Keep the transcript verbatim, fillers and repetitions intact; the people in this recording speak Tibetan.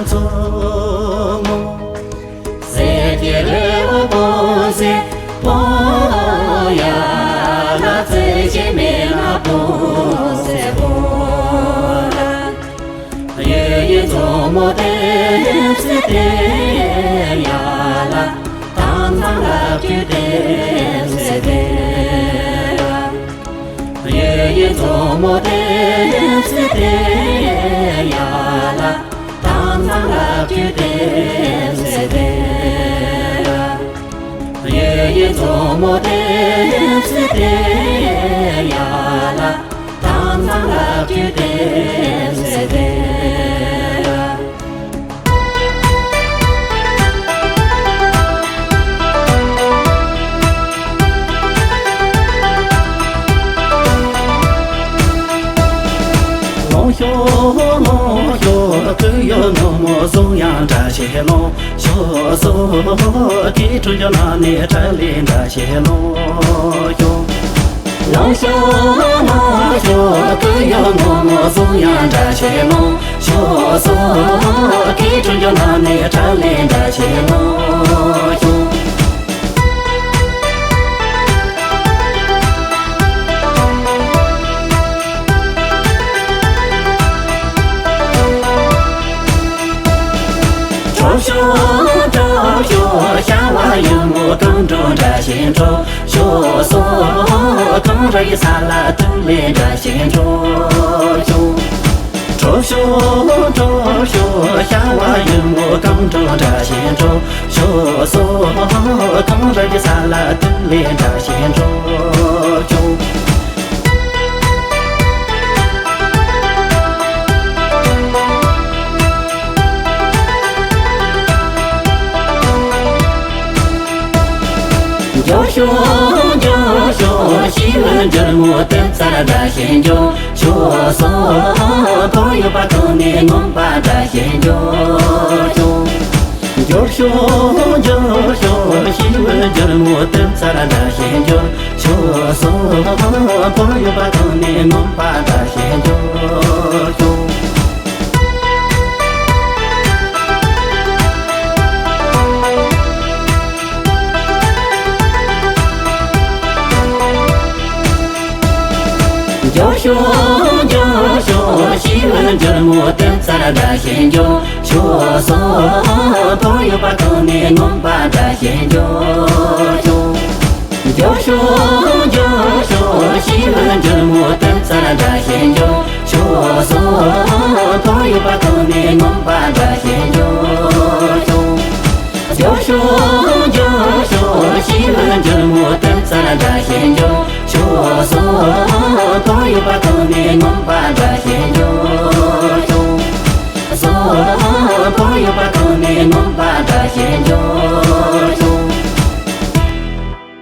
མཚོ་མོ། ཟེར་གྱི་རེ་བ་སྤོ་ཟེར་སྤོ་ཡ་ལ། རྩེ་གཅིག་མེད་ན་སྤོ་ཟེར་སྤོ་ལ། གཡུ་ཡི་མཚོ་མོ་བལྟས་ཟེར་བལྟས་ཡ་ལ། དྭངས་གཙང་ལ་བཅུད་བལྟས་ཟེར་བལྟས་ལ། གཡུ་ཡི་མཚོ་མོ་བལྟས་ཟེར་བལྟས་ཡ་ལ། དྭངས་གཙང་ལ་བཅུད་བལྟས་ཟེར་བལྟས་ལ། གཡུ་ཡི་མཚོ་མོ་བལྟས་ཟེར་བལྟས་ཡ་ལ། དྭངས་གཙང་ལ་བཅུད་བལྟས་ཟེར་བལྟས་ལ། ལོངས་ཤོག་ལོངས་ཤོག་སྐུ་ཡོད་ནོར་མོ་གསུང་དབྱངས་འདྲ་ཞིག་ལོངས་ཤོག་སོ། སྐྱིད་འགྲོ་རྒྱུ་ནང་ནས་དྲག་ལས་འདྲ་ཞིག་ལོངས་ཤོག་ལོངས་ཤོག་ལོངས་ཤོག་སྐུ་ཡོད་ནོར་མོ་གསུང་དབྱངས་འདྲ་ཞིག་ལོངས་ཤོག་སོ། སྐྱིད་འགྲོ་རྒྱུ་ནང་ནས་དྲག་ལས་འདྲ་ཞིག་ལོངས་ཤོག་གྲོགས་ཤོག་གྲོགས་ཤོག་ཤ་བ་ཡུ་མོ་གང་འགྲོ་འདྲ་ཞིག་འགྲོ་ཤོག་སོ། གང་ར་ཡི་ས་ལ་ཐུག་ལེ་འདྲ་ཞིག་འགྲོ་ཤོག་གྲོགས་ཤོག་གྲོགས་ཤོག་ཤ་བ་ཡུ་མོ་གང་འགྲོ་འདྲ་ཞིག་འགྲོ་ཤོག་སོ། གང་ར་གི་ས་ལ་ཐུག་ལེ་འདྲ་ཞིག་འགྲོ་ཤོག་མགྱོགས་ཤོག་མགྱོགས་ཤོག་ཤི་བོའི་འཇར་མོ་དེབ་ཚར་འདྲ་ཞིག་མགྱོགས་ཤོག་སོ། ཐོག་ཡོད་པ་ཐོག་ནས་ནོམ་པ་འདྲ་ཞིག་མགྱོགས་ཤོག་མགྱོགས་ཤོག་མགྱོགས་ཤོག་ཤི་བོའི་འཇར་མོ་དེབ་ཚར་འདྲ་ཞིག་མགྱོགས་ཤོག་སོ། ཐོག་ཡོད་པ་ཐོག་ནས་ནོམ་པ་འདྲ་ཞིག་མགྱོགས་ཤོག་མགྱོགས་ཤོག་མགྱོགས་ཤོག་ཤི་བོའི་འཇར་མོ་དེབ་ཚར་འདྲ་ཞིག་མགྱོགས་ཤོག་སོ། ཐོག་ཡོད་པ་ཐོག་ནས་ནོམ་པ་འདྲ་ཞིག་མགྱོགས་ཤོག་མགྱོགས་ཤོག་མགྱོགས་ཤོག་ཤི་བོའི་འཇར་མོ་དེབ་ཚར་འདྲ་ཞིག་མགྱོགས་ཤོག་སོ། ཐོག་ཡོད་པ་ཐོག་ནས་ནོམ་པ་འདྲ་ཞིག་མགྱོགས་ཤོག་མགྱོགས་ཤོག་མགྱོགས་ཤོག་ཤི་བོའི་འཇར་མོ་དེབ་ཚར་འདྲ་ཞིག་མགྱོགས་ཤོག་སོ། ཐོག་ཡོད་པ་ཐོག་ནས་ནོམ་པ་